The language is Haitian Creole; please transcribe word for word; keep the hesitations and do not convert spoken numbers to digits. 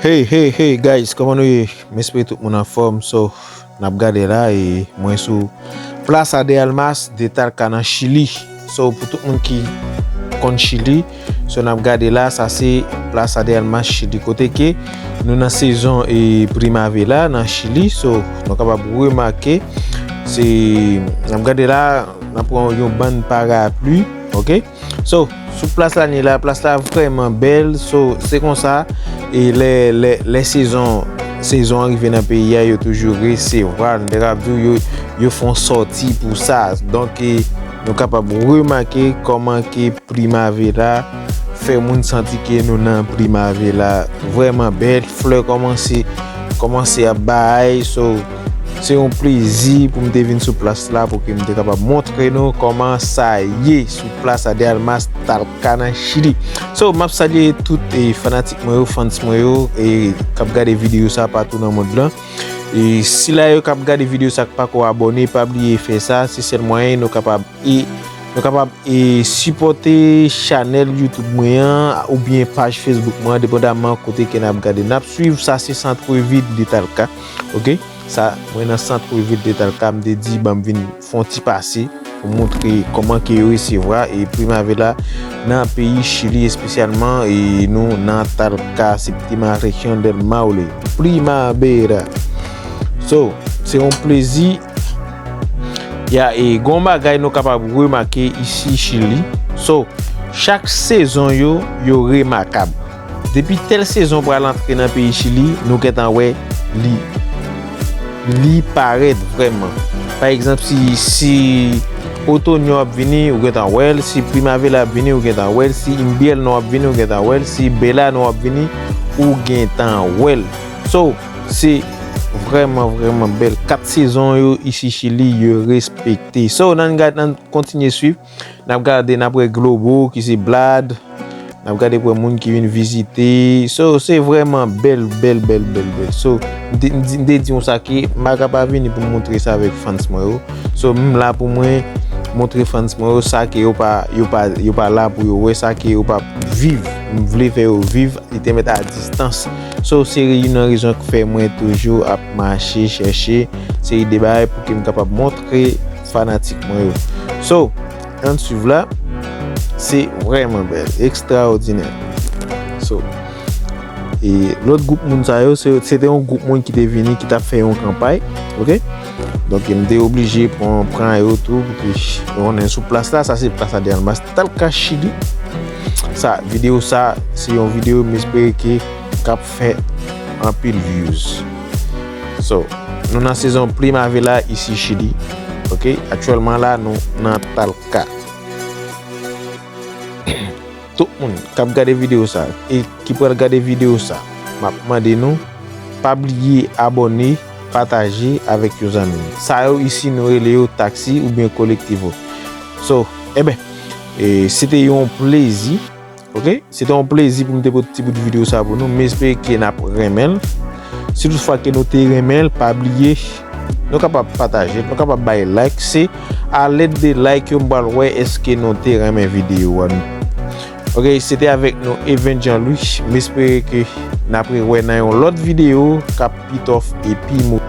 Hey, hey, hey, guys, kòman nou ye? M espere tout moun anfòm. So, n ap gade la, e mwen sou Plaza de Armas de Talca nan Chili. So, pou tout moun ki konn Chili, so, n ap gade la, sa se Plaza de Armas Chili, kote ke nou nan sezon e primavera nan Chili. So, nou kapab remake, se, n ap gade la, n ap pran yon bann parapli, ok? So, sou plas la ni la, plas la vrèman bèl. So, se konsa, e lè, lè, lè sezon, sezon an rive nan peyi a, yo toujou resevwa l. M te ka di w, yo, yo fè yon sòti pou sa. Donk, e, nou kapab remake kòman ke primavera fè moun santi ke nou nan primavera vrèman bèl. Flè kòmanse, kòmanse ap bay. So, se yon plezi pou m te vin sou plas la, pou ke m te kapab montre nou kòman sa ye sou Plaza de Armas Talca nan Chili. So, m ap salye tout, e, fanatik mwen yo, fans mwen yo, e, k ap gade videyo sa patou nan mond lan. E sila yo k ap gade videyo sa k pako abòne, pa bliye fè sa, se sèl mwayen nou kapab, e, nou kapab, e, sipòte chanèl YouTube mwen an oubyen paj Facebook mwen an, depandaman kote ke n ap gade. N ap swiv, sa se centre-ville de Talca, ok? Sa, mwen nan centre-ville de Talca, m te di, ban m vin fè yon ti pase pou montre kòman ke yo resevwa, e, primavera nan peyi Chili, espesyalman, e, nou nan Talca, Séptima Región del Maule. Primavera. So, se yon plezi. Ya, e, gon bagay nou kapab remake isi Chili. So, chak sezon yo, yo remakab. Depi tèl sezon pral antre nan peyi Chili, nou gentan wè li, li parèt vrèman. Pa egzanp, si, si otonyon ap vini, ou gentan wè l. Si primavera ap vini, ou gentan wè l. Si envèno ap vini, ou gentan wè l. Si belano ap vini, ou gentan wè l. So, se vrèman, vrèman bèl. Kat sezon yo isi Chili, yo respekte. So, nan gad, nan kontinye swiv. N ap gade, n ap wè Globo, ki se Blad. N ap gade pou wè moun ki vin vizite. So, se vrèman bèl, bèl, bèl, bèl, bèl. So, m te, m te, m te di yon sa ke m pa ka pa vini pou m montre sa avèk fans mwen yo. So, m la pou mwen montre fans mwen yo sa ke yo pa, yo pa, yo pa la pou yo wè, sa ke yo pa viv. M vle fè yo viv, li te mèt a distans. So, se youn nan rezon ki fè mwen toujou ap mache, chèche seri de bagay pou ke m kapab montre fanatik mwen yo. So, ann swiv la, se vrèman bèl, ekstraòdinè. So, e lòt gwoup moun sa yo, se, se te yon gwoup moun ki te vini, ki t ap fè yon kanpay, ok? Donk, m te oblije pran, pran yo tou, pou ke nou konnen sou plas la, sa se Plaza de Armas, Talca, Chili. Sa, videyo sa, se yon videyo, m espere ke k ap fè anpil views. So, nou nan sezon primavera isi Chili. Ok, aktyèlman la, nou nan Talca. Tout moun k ap gade videyo sa e ki pral gade videyo sa, m ap mande nou, pa bliye abòne, pataje avèk yon zanmi. Sa yo isi, nou rele yo taxi oubyen colectivo. So, enben, e, se te yon plezi. Ok? Se te yon plezi pou m te pote ti bout videyo sa pou nou. M espere ke n ap renmen l. Si toutfwa ke nou te renmen l, pa bliye, nou kapab pataje, nou kapab bay like. Se a lèd de like yo m pral wè èske nou te renmen videyo a. Ok, se te avèk nou, Event Jean Louis. M espere ke n ap rewè nan yon lòt videyo k ap pi tòf e pi mo.